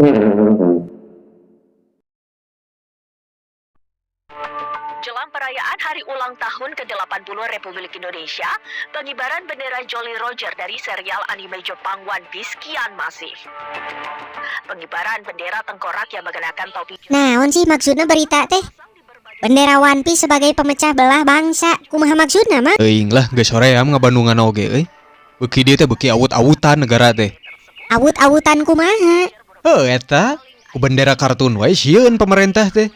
Jelang perayaan hari ulang tahun ke-80 Republik Indonesia, pengibaran bendera Jolly Roger dari serial anime Jepang One Piece kian masif. Pengibaran bendera tengkorak yang mengenakan topi Naon sih maksudnya berita teh? Bendera One Piece sebagai pemecah belah bangsa. Kumaha maksudna mah? Euing lah, geus hoream ngabandungan oge euy. Beuki dieu teh beuki awut-awutan negara teh. Awut-awutan kumaha? Heuh eta, ku bendera kartun wae sieun pemerintah teh.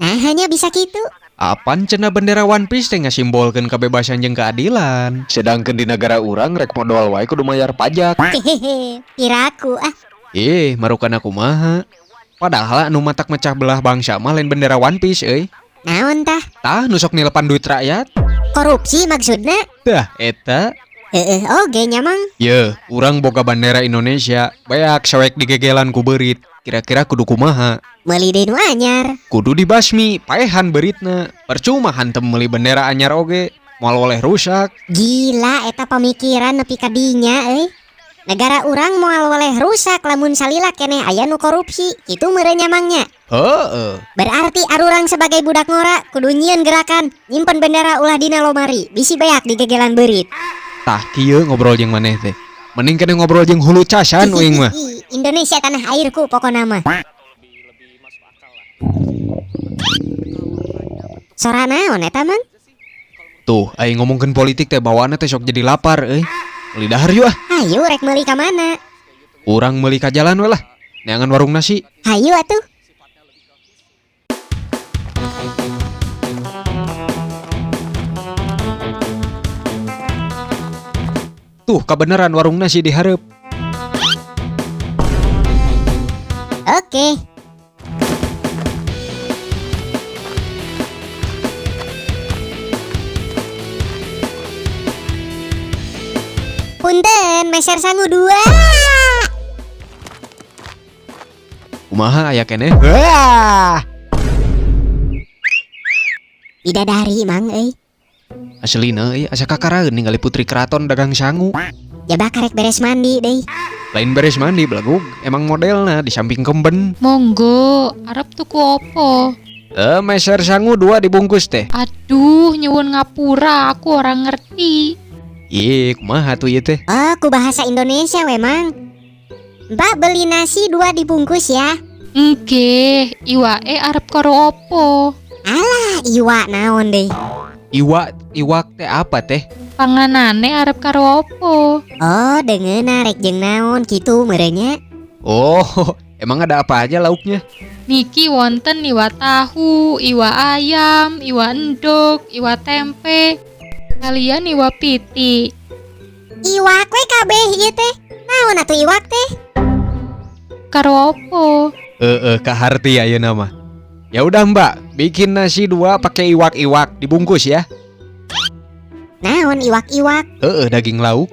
Nah, hanya bisa gitu. Apan cenah bendera One Piece teh ngasimbolkeun kebebasan jeung keadilan. Sedangkan di negara urang rek modal wae kudu mayar pajak. Hehehe, piraku ah. Ih, marukana kumaha? Padahal anu matak mecah belah bangsa mah lain bendera One Piece euy. Naon tah? Tah nu sok nilepan duit rakyat. Korupsi maksudna? Tah eta. Heeh, oge nya, Mang. Ye, urang boga bendera Indonesia, beak soek digegelan ku beurit. Kira-kira kudu kumaha? Meuli deui nu anyar. Kudu dibasmi, paehan beuritna. Percuma hantem meuli bendera anyar oge, moal oleh rusak. Gila, eta pemikiran nepi ka dinya euy. Negara urang moal woleh rusak lamun salila keneh aya nu korupsi. Kitu meureun nya, Mang, nya. Heeh. Berarti arurang sebagai budak ngora kudu nyieun gerakan nyimpen bendera ulah dina lomari, bisi beak digegelan beurit. Tah kieu ngobrol jeung maneh teh. Mending keneh ngobrol jeung hulu casan uing mah. Indonesia tanah airku pokona mah. Sora naon eta, Mang? Tuh, aing ngomongkeun politik teh bawaanna teh sok jadi lapar euy. Meuli dahar yuk ah. Hayu, rek meuli ka mana? Urang meuli ka jalan we lah. Neangan warung nasi. Hayu atuh. Tuh, kabeneran warung nasi di hareup. Oke. Punten, meser sangu dua. Kumaha, aya keneh? Wah. Bidadari, Mang, euy. Aslina euy, asa kakaraeun ningali putri keraton dagang sangu. Jaba karek beres mandi deui. Lain beres mandi, belagug, emang modelna di samping kemben. Monggo, arep tuku opo? Eh, meser sangu dua dibungkus teh. Aduh, nyuwun ngapura, aku ora ngerti. Ih, kumaha tuh ieu teh? Oh, ku bahasa Indonesia we, Mang. Mbak, beli nasi dua dibungkus ya. Nggih, iwake arep karo opo? Alah, iwak naon deui? Iwak, iwak teh apa teh? Panganane arep karo opo? Oh, deungeuna rek jeung naon kitu meureun nya. Oh, emang ada apa aja lauknya? Niki wonten iwak tahu, iwak ayam, iwak endok, iwak tempe, kalian iwak pitik. Iwak we kabeh ieu teh. Naon atuh iwak teh? Karo opo? Eh, kaharti ayeuna mah. Ya udah, Mbak, bikin nasi dua pakai iwak-iwak dibungkus ya. Naon iwak-iwak? Heeh, daging lauk.